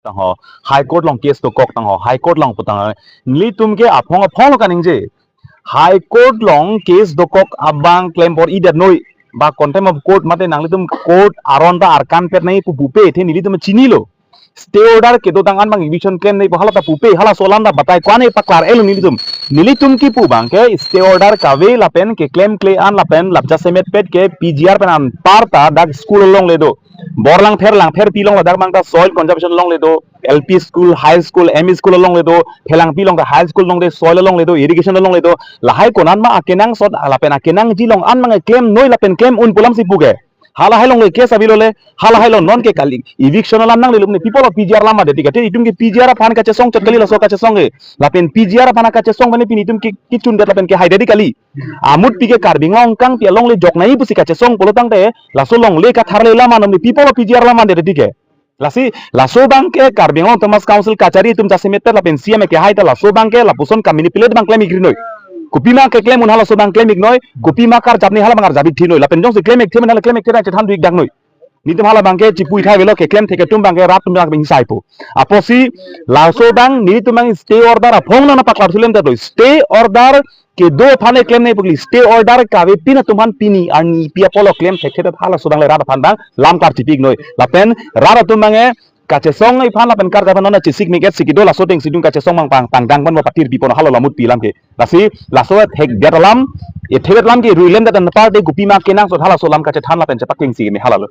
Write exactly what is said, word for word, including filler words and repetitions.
tang ho, High Court along case dokok tang ho, High Court along pu tang ho. Nelitum ke aphong aphong lo kaningje. High Court along case dokok abang klem bor-idet noi. Ba contempt of court mate nanglitum court aron ta arkan pet nangji pu pupe, athe nelitum chinilo. Stay order kedo tang an abang eviction klem nangji pu hala ta pupe, halaso alam ta batai ko-an paklar-etlo nelitum. Nelitum kipu abang ke stay order kave lapen keklemkle an lapen lap jasemet pet ke P G R pen anparta dak school along le do. Bor Langpher, Langpherpi along ladak abang ta soil conservation along le do, L P school, high school, M E school along le do, Phelangpi along ta high school along de, soil along le do, irrigation along le do, lahai konat ma akenangsot lapen akenangji along an abang klem noi lapen klem un pu alam si puke. Halahai along le case avelo le, halahai along non ke kali, eviction alam nanglelo ne, pi apotlo P G R alam adet ke, te itum ke P G R aphan kachesong chot kali laso kachesong ke, lapen P G R aphan kachesong mane pini itum ke kechundet lapen kehaidet kali. Amutpi ke Karbi Anglong kangpi along le jok nangji pusi kachesong pulo tangte, laso along le katharle alam anom ne pi apotlo P G R alam adet ke. Lasi, laso abang ke Karbi Anglong Autonomous Council kachari atum jasemet pet lapen C M kehai ta laso abang ke lapuson kamanipulate abang klem-ikri noi. Kopima keklem un halaso abang klem-ik noi, kopima karjap ne hala abang arjap-ik thi noi. Lapen jongsi klem-ik thi mane hala klem-ik thi ta chethan du-ik dak noi. Nelitum hala abang ke chipu-ik tha avelo, keklem thek atum abang ke rat atum abang hingsai po. Apotsi laso abang nelitum abang stay order aphong nangpaklar sulem ta do. Stay order kedo aphan le klem nangji pu kali, stay order kave pin atum aphan pini arni pi apotlo klem thekthe ta halaso abang le rat aphan abang lam klar chipi-ik noi. Lapen rat atum abang ke kachesong aphan lapen karjap aphan non chesik mik-et si kedo, laso ateng si dun kachesong abang pang pangdang pon ba patir pi pon halo lamut pi alam ke. Lasi laso thekdet alam, e thekdet alam ke ruilem dat anparta kopima kenangsot halaso alam kachethan lapen chepakeng si me halalo.